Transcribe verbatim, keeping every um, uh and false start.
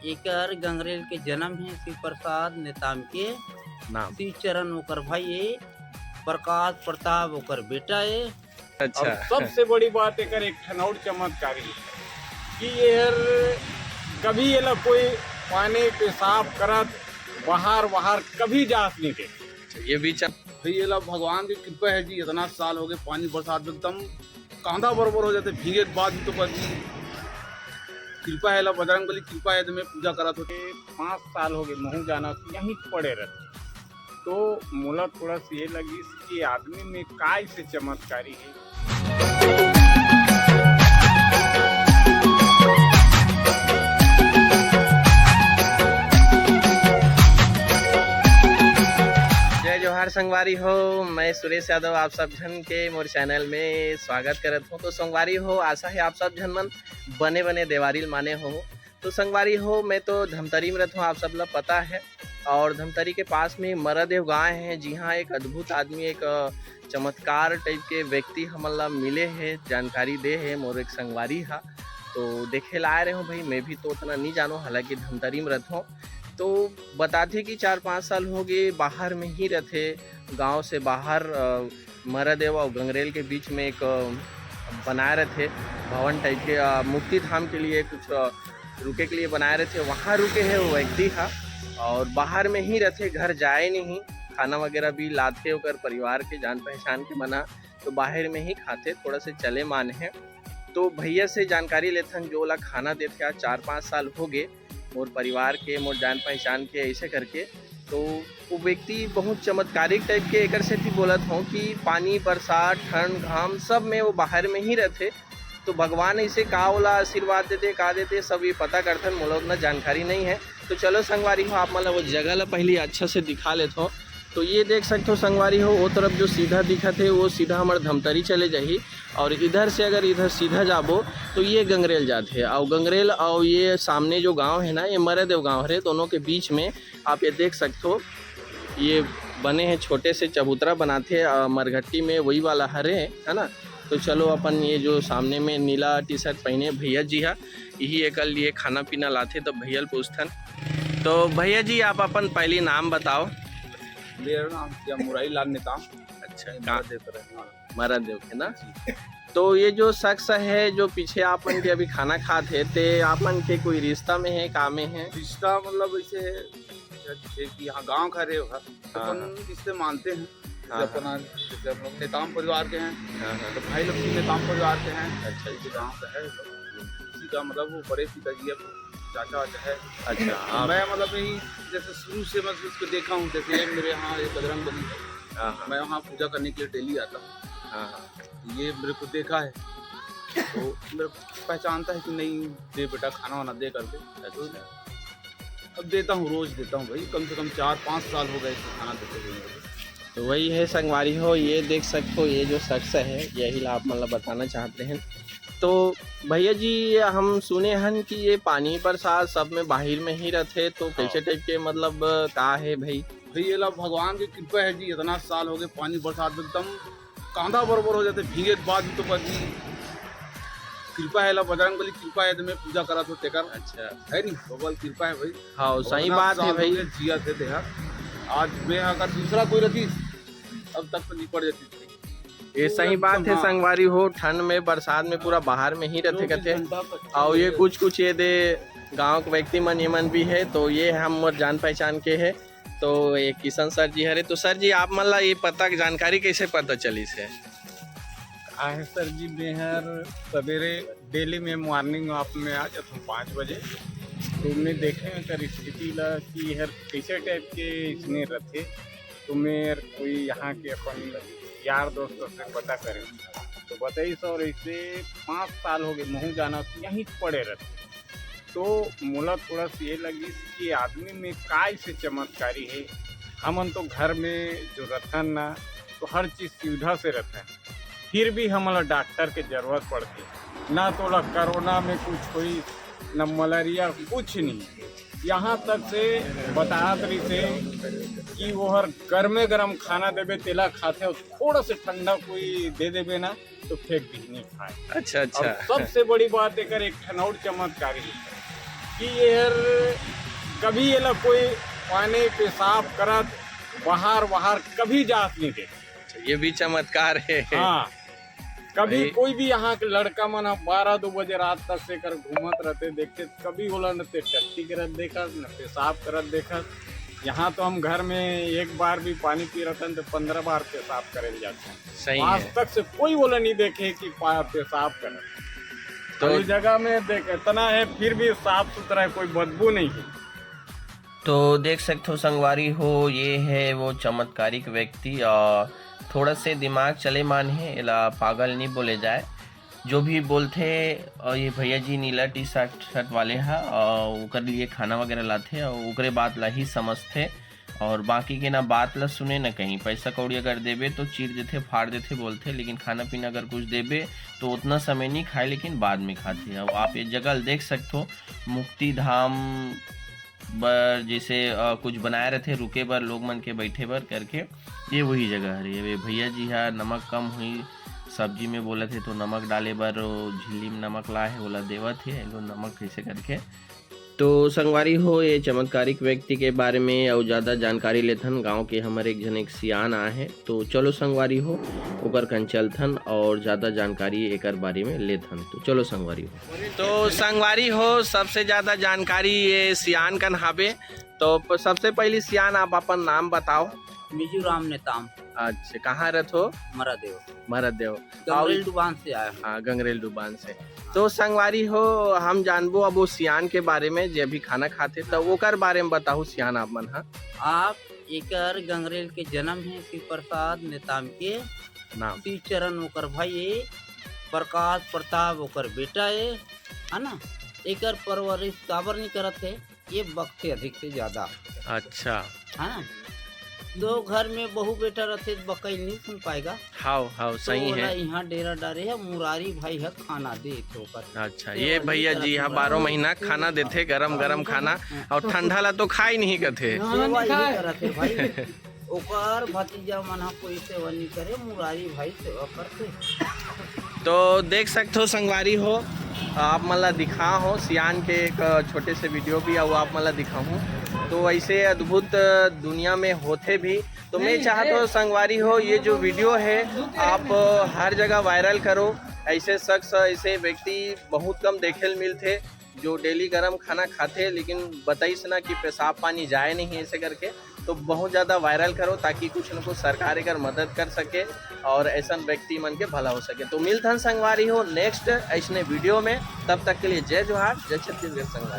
एकर गंगरेल के जन्म हे शिव प्रसाद नेताम के। नाम। शिव चरण ओकर भाई हे, प्रकाश प्रताप ओकर बेटा हे। अच्छा। और सबसे बड़ी बात एकर एक ठन और चमत्कारी हे कि ये हर कभी एला कोई पानी पेशाब करत बाहर बाहर कभी जात नहीं दे। ये भी चम- भाई, ये ला भगवान की कृपा है जी। इतना साल हो गए, पानी बरसात में एकदम कांदा बरोबर हो जाते, भीगे के बाद भी तो कर दी। कृपा है ला, बजरंग बली कृपा है, तो मैं पूजा करत होते। पाँच साल हो गए, महू जाना यहीं पड़े रहते। तो मोला थोड़ा सा ये लगी कि आदमी में काय से चमत्कारी है। जय जोहार संगवारी हो, मैं सुरेश यादव आप सब झन के मोर चैनल में स्वागत करत हूँ। तो संगवारी हो, आशा है आप सब झन मन बने बने देवारी ल माने हो। तो संगवारी हो, मैं तो धमतरी में रहता हूँ, आप सब ला पता है। और धमतरी के पास में मरादेव गांव है, जिहाँ एक अद्भुत आदमी, एक अ, चमत्कार टाइप के व्यक्ति हमन ला मिले है, जानकारी दे है मोर एक संगवारी हा। तो देखे ला आए रहे हो भाई, मैं भी तो उतना नहीं जानों, हालांकि धमतरी में रहता हूँ। तो बताथे कि चार पाँच साल हो गए, बाहर में ही रहथे, गांव से बाहर, अ, मरादेव और गंगरेल के बीच में एक, अ, बनाए रहथे भवन टाइप के, अ, मुक्ति धाम के लिए कुछ, अ, रुके के लिए बनाए रहथे, वहाँ रुके है वो व्यक्ति हा। और बाहर में ही रहथे, घर जाए नहीं, खाना वगैरह भी लाथे ओकर परिवार के, जान पहचान के मन हा, तो बाहर में ही खाथे, थोड़ा से चले मान है। तो भैया से जानकारी लेथन, जो ओला खाना देथे, आज चार पाँच साल हो गए, मोर परिवार के, मोर जान पहचान के, ऐसे करके। तो वो व्यक्ति बहुत चमत्कारिक टाइप के, एकर सेती बोलत हूँ कि पानी, बरसात, ठंड, घाम, सब में वो बाहर में ही रहथे। तो भगवान ऐसे का ओला आशीर्वाद देथे, का देथे, सब ये पता करथन, मोला उतना जानकारी नहीं है। तो चलो संगवारी हो, आप मन ला वो जगह ला पहली अच्छा से दिखा लेथो। तो ये देख सकते हो संगवारी हो, वो तरफ जो सीधा दिखत है, वो सीधा हमारे धमतरी चले जाही। और इधर से अगर इधर सीधा जाबो, तो ये गंगरेल जात है। और गंगरेल और ये सामने जो गांव है ना, ये मरादेव गांव हरे, दोनों के बीच में आप ये देख सकते हो, ये बने हैं छोटे से चबूतरा बनाथे, अ, मरघट्टी में, वही वाला हरे, है ना। तो चलो अपन ये जो सामने में नीला टी शर्ट पहने भैया जी हा, यही एकर लिए खाना पीना लाथे, तो भैया ल पूछथन। तो भैया जी, आप अपन पहली नाम बताओ। मेरा नाम क्या, मुरारी लाल नेताम। अच्छा, मैं कहाँ? मरादेव का रहने वाला हूँ। मरादेव के ना। तो ये जो शख्स है जो पीछे आप मन के अभी खाना खात है, ते आप मन के कोई रिश्ता में है, का में है? रिश्ता मतलब ऐसे है, जैसे कि यहाँ गांव का रहे होगा, तो हाँ, अपन हाँ। रिश्ते मानते हैं। हाँ, जैसे अपना, जैसे हम लोग नेताम परिवार के हैं, हाँ, हाँ। तो भाई लोग भी नेताम परिवार के हैं। अच्छा, इसी गांव का है, इसी का मतलब वो बड़े पिताजी या चाचा वाचा है। अच्छा, तो आप मैं मतलब यही जैसे शुरू से मैं उसको देखा हूँ, जैसे ये मेरे यहाँ ये बजरंग बली है, हाँ, हाँ, मैं वहाँ पूजा करने के लिए डेली आता हूँ। हाँ, हाँ। तो ये मेरे को देखा है, तो मेरे को पहचानता है कि नहीं, दे बेटा खाना वाना दे करके। अच्छा। अब देता हूँ, रोज देता हूँ भाई, कम से कम चार पाँच साल हो गए इसको खाना देते हुए मुझे। तो वही है संगवारी हो, ये देख सकते हो, ये जो शख्स है, यही ला आप मतलब बताना चाहते हैं। तो भैया जी, ये हम सुने हन कि ये पानी बरसात सब में बाहर में ही रहते, तो कैसे टाइप के मतलब का है भाई? भाई ये ला भगवान की कृपा है जी, इतना साल हो गए, पानी बरसात में एकदम कांदा बरोबर हो जाते, भीगे के बाद भी तो कर दी। कृपा है ला, बजरंग बली कृपा है, तो मैं पूजा करा तो तेकर अच्छा, है नहीं, भगवान कृपा है भाई। हाँ, सही इतना बात है साल हो भाई। गए जिया थे तेहा। आज मैं अगर दूसरा कोई रहती, अब तक तो नहीं पड़ जाती थी। ये सही बात है संगवारी हो, ठंड में बरसात में पूरा बाहर में ही रहते कहते। और ये कुछ कुछ ये दे गांव के व्यक्ति मन, ये मन भी है, तो ये हम मोर जान पहचान के है। तो ये किशन सर जी हरे। तो सर जी, आप मन ला ये पता, जानकारी कैसे पता चलिस है? आहे सर जी, मैं हर सवेरे डेली में मॉर्निंग वॉक में आ जाता हूँ पाँच बजे। तो मैं देखे हूँ एकर स्थिति ला कि हर कैसे टाइप के इसने रथे। तो मैं हर कोई यहाँ के अपन यार दोस्तों से पता करें, तो बताइस, और ऐसे पाँच साल हो गए, महू जाना यहीं पड़े रहते। तो मोला थोड़ा सा ये लगिस कि आदमी में काय से चमत्कारी है। हमन तो घर में जो रथन ना, तो हर चीज सुविधा से रथन, फिर भी हमन ला डॉक्टर के जरूरत पड़थे। ना तो ला कोरोना में कुछ होई, ना मलेरिया, कुछ नहीं। यहाँ तक से बतात रहिसे कि वो हर गर्मे गरम खाना देबे, तेला खाथे, और थोड़ा से ठंडा कोई दे देबे ना, तो फेंक दी, नहीं खाए। अच्छा, और अच्छा। सबसे बड़ी बात एकर एक ठन और चमत्कारी कि ये हर कभी ये ला कोई पानी पेशाब करत बाहर, बाहर कभी जात नहीं देखे। अच्छा, ये भी चमत्कार है। हाँ, कभी भाई। कोई भी यहाँ के लड़का मन ह बारह दो बजे रात तक से कर घूमत रहते, देखते कभी ओला न ते टट्टी करत देखत, न पेशाब करत देखत। यहाँ तो हम घर में एक बार भी पानी पी रहतन तो पंद्रह बार पेशाब करे जाते हैं। सही आज है। तक से कोई ओला नहीं देखे कि पा- पेशाब करत। तो तो जगह में देख इतना है, फिर भी साफ सुथरा है, कोई बदबू नहीं है। तो देख सकथो संगवारी हो, ये है वो चमत्कारिक व्यक्ति। और थोड़ा से दिमाग चले मान है, एला पागल नहीं बोले जाए। जो भी बोलथे, और ये भैया जी नीला टी शर्ट शर्ट वाले हा, और ओकर लिए खाना वगैरह लाथे और ओकरे बात ला ही समझथे। और बाकी के ना बात ला सुने ना कहीं। पैसा कौड़ी अगर देबे तो चीर देथे, फाड़ देथे बोलथे, लेकिन खाना पीना अगर कुछ देबे तो उतना समय नहीं खाए, लेकिन बाद में खाथे। अब आप ये जगह ल देख सकथो, मुक्ति धाम बर जैसे अ, कुछ बनाए रहथे रुके बर, लोग मन के बैठे बर करके, ये वही जगह हरे। ये भैया जी हा नमक कम हुई सब्जी में बोलत हे तो नमक डाले बर वो झिल्ली में नमक ला हे, ओला देवत हे, एलो नमक कैसे करके। तो संगवारी हो, ये चमत्कारिक व्यक्ति के बारे में अउ ज्यादा जानकारी लेथन। गांव के हमर एक झन एक सियान आए हे, तो चलो संगवारी हो, ओकर कन चलथन और ज्यादा जानकारी एकर बारे में लेथन। तो चलो संगवारी हो। तो संगवारी हो, सबसे ज्यादा जानकारी ये सियान कन हाबे। तो प- सबसे पहली सियान, आप अपन नाम बताओ। मिजू राम नेताम। अच्छा, कहाँ रहत हो? मरादेव। मरदेव। गंगरेल डुबान से आया हूँ। हाँ, गंगरेल डुबान से। तो संगवारी हो, हम जानबो अब वो सियान के बारे में, जे अभी खाना खाथे, तो ओकर बारे में बताहू सियान आप मन हा। आप एकर गंगरेल के जन्म है शिव प्रसाद नेताम के, नाम। शिव चरण ओकर भाई है, प्रकाश प्रताप ओकर बेटा है, है ना। एकर परवरिश काबर नहीं करत है, ये बकथे अधिक से ज्यादा, अच्छा। है ना। तो घर में बहू बेटा रहते तो बकई नहीं सुन पाएगा। हाव हाव, सही तो ओला है। यहाँ डेरा डारे है, मुरारी भाई है खाना दे थे ओकर। अच्छा, सेवा ये नहीं भैया करत जी हा है। बारह महीना खाना देथे, गरम गरम खाना, और ठंडा ला तो खाई नहीं कथे। सेवा ही करत है भाई। ओकर भतीजा मन हा कोई सेवा नहीं करे, मुरारी भाई सेवा करते। तो देख सकते हो संगवारी हो, आप मन ला दिखा हो सियान के एक छोटे से वीडियो भी, वो आप मन ला दिखाऊँ। तो ऐसे अद्भुत दुनिया में होथे भी। तो मैं चाहता हूँ संगवारी हो, ये जो वीडियो है आप हर जगह वायरल करो। ऐसे शख्स, ऐसे व्यक्ति बहुत कम देखे ल मिलथे, जो डेली गरम खाना खाथे, लेकिन बताइस ना कि पेशाब पानी जाए नहीं ऐसे करके। तो बहुत ज़्यादा वायरल करो, ताकि कुछ न कुछ सरकार एकर मदद कर सके और ऐसन व्यक्ति मन के भला हो सके। तो मिलथन संगवारी हो नेक्स्ट ऐसने वीडियो में, तब तक के लिए जय जोहार, जय छत्तीसगढ़ संगवारी।